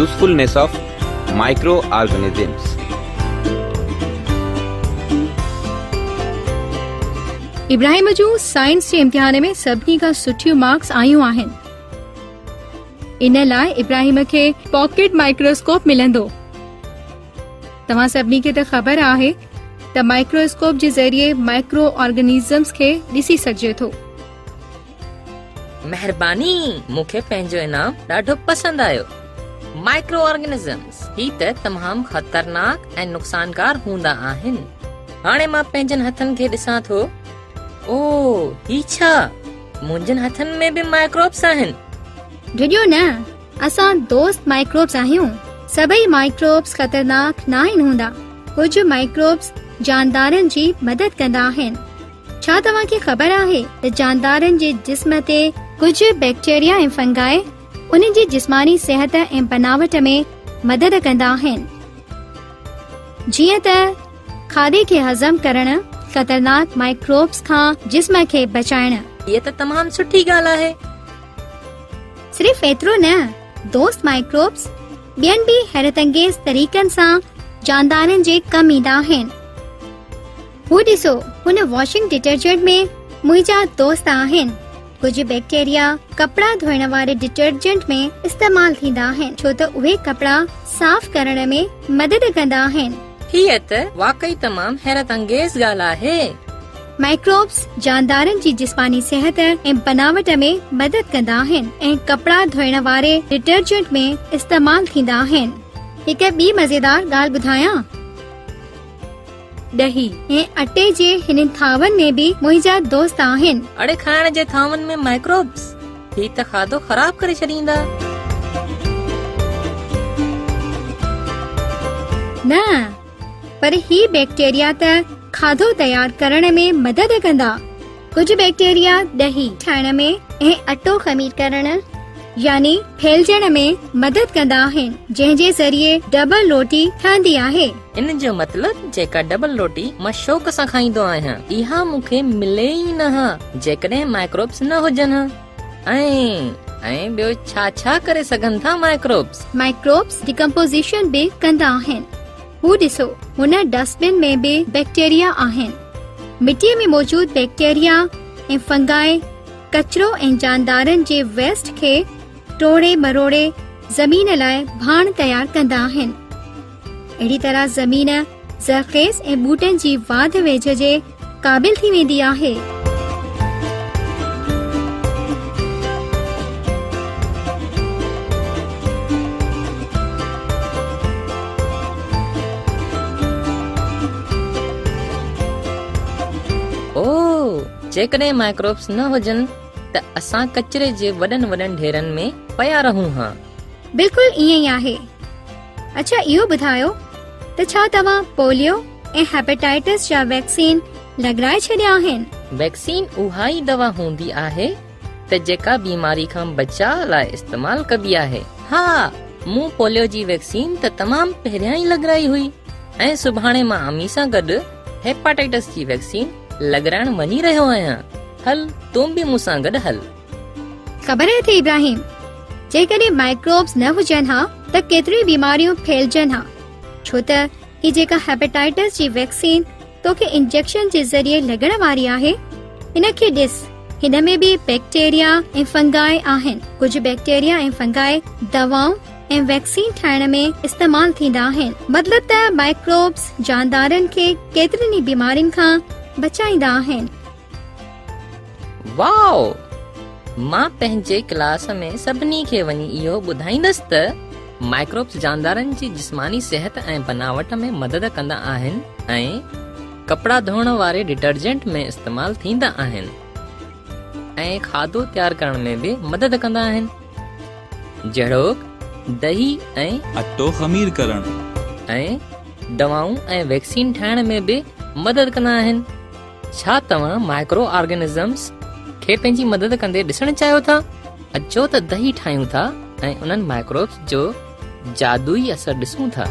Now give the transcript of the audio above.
Usefulness of Microorganisms. Ibrahim June science جي امتحان ۾ سڀني کان سٺيون مارڪس آيون آهن. ان لاء ابراهيم کي پاڪيٽ مائڪروسڪوپ ملندو. توهان سڀني کي ته خبر آهي ته مائڪروسڪوپ جي ذريعي مائڪرو آرگنزمز کي ڏسي سگهجي ٿو. مهرباني مون کي پنهنجو انعام ڏاڍو پسند آيو. مائڪرو آرگنزمز هي ته تمام خطرناڪ ۽ نقصانڪار هوندا آهن. هاڻي مان پنهنجن هٿن کي ڏسان ٿو. او هي ڇا؟ منهنجن هٿن ۾ به مائڪروبس آهن. ڊڄو نه، اسان دوست مائڪروبس آهيون. سڀئي مائڪروبس خطرناڪ ناهن هوندا. ڪجهه مائڪروبس جاندارن جي مدد ڪندا آهن. ڇا توهان کي خبر آهي ته جاندارن جي جسم تي ڪجهه بيڪٽيريا ۽ فنگائي انهن جي جسماني صحت ۽ بناوٽ ۾ مدد ڪندا آهن؟ جيئن ته کاڌي کي هضم ڪرڻ، خطرناڪ مائڪروبس کان جسم کي بچائڻ. هيء ته تمام سٺي ڳالهه آهي. صرف ايترو نه، دوست مائڪروبس ٻين به حيرت انگيز طريقن سان جاندارن جي ڪم ايندا آهن. هو ڏسو هن واشنگ ڊٽرجنٽ ۾ منهنجا دوست آهن. ڪجهه بيڪٽيريا ڪپڙا ڌوئڻ واري ڊٽرجنٽ ۾ استعمال ٿيندا آهن ڇو ته اهي ڪپڙا صاف ڪرڻ ۾ مدد ڪندا آهن. هيء ته واقعي تمام حيرت انگيز ڳالهه آهي. مائڪروبس جاندارن جي جسماني صحت ۽ بناوٽ ۾ مدد ڪندا آهن ۽ ڪپڙا ڌوئڻ واري ڊٽرجنٽ ۾ استعمال ٿيندا آهن. هڪ ٻي مزيدار ڳالهه ٻڌايان؟ ڏهي ۽ اٽي جي هنن ٿانون ۾ به منهنجا دوست آهن. اڙي کائڻ جي ٿانون ۾ مائڪروبس، هي ته کاڌو خراب ڪري ڇڏيندا. نه، پر هي بيڪٽيريا ته کاڌو تيار ڪرڻ ۾ مدد ڪندا. ڪجهه بيڪٽيريا ڏهي ٺاهڻ ۾ ۽ اٽو خمير ڪرڻ يعني ڦهلجڻ ۾ مدد ڪندا آهن، جنهن جي ذريعي ڊبل روٽي ٺهندي آهي. ان جو مطلب جيڪا ڊبل روٽي مان شوق سان کائيندو آهيان، اها مون کي ملي ئي نه ها جيڪڏهن مائڪروبس نه هجن ها. ۽ ۽ ٻيو ڇا ڇا ڪري سگهن ٿا مائڪروبس؟ مائڪروبس ڊيڪمپوزيشن به ڪندا آهن. هو ڏسو، هن ڊسٽ بن ۾ به بيڪٽيريا آهن. مٽيء ۾ موجود بيڪٽيريا ۽ فنگائي ڪچرو ۽ جاندارن جي ويسٽ کي ٽوڙي مروڙي زمين لاء ڀاڻ تيار ڪندا آهن. اهڙي طرح زمين زرخيز ۽ ٻوٽن جي واڌ ويجهه جي قابل ٿي ويندي آهي. اوه! جيڪڏهن مائڪروبس نه هجن ته اسان ڪچري جي وڏن وڏن ڍيرن ۾ پيا رهون ها. بلڪل ائين ئي آهي. اڇا اهو ٻڌايو ته ڇا توهان پوليو ۽ هيپاٽائٽس جا ويڪسين لڳرائي ڇڏيا آهن؟ ويڪسين اها ئي دوا هوندي آهي ته جيڪا بيماري کان بچاء لاء استعمال ڪبي آهي. ها، مون پوليو جي ويڪسين ته تمام پهريان ئي لڳرائي هئي ۽ سڀاڻي مان امي سان گڏ هيپاٽائٽس جي ويڪسين لڳرائڻ وڃي رهيو آهيان. هل تون به مون سان گڏ هل. خبر اٿئي ابراهيم، جيڪڏهن مائڪروبز نه هجن ها ته ڪيتريون بيماريون ڦهلجن ها، ڇو ته هي جيڪا هيپاٽائٽس جي ويڪسين توکي انجيڪشن جي ذريعي لڳڻ واري آهي، ان کي ڏس، هن ۾ به بيڪٽيريا ۽ فنگائي آهن، ڪجهه بيڪٽيريا ۽ فنگائي دوائون ۽ ويڪسين ٺاهڻ ۾ استعمال ٿيندا آهن، مطلب ته مائڪروبز جاندارن کي ڪيترين ئي بيمارين کان بچائيندا آهن. واء! مان پنهنجي ڪلاس ۾ سڀني کي وڃي اهو ٻڌائيندس ته مائڪروبس جاندارن جي جسماني صحت ۽ بناوٽ ۾ مدد ڪندا آهن ۽ ڪپڙا ڌوئڻ واري ڊٽرجنٽ ۾ استعمال ٿيندا آهن ۽ کاڌو تيار ڪرڻ ۾ به مدد ڪندا آهن جهڙوڪ دهي ۽. اٽو خمير ڪرڻ. ۽ دوائون ۽ ويڪسين ٺاهڻ ۾ به مدد ڪندا آهن. ڇا توهان مائڪرو آرگنزمز کي پنهنجي مدد ڪندي ڏسڻ چاهيو ٿا؟ اچو ته دهي ٺاهيون ٿا ۽ انهن مائڪروبز جو جادوئي اثر ڏسون ٿا.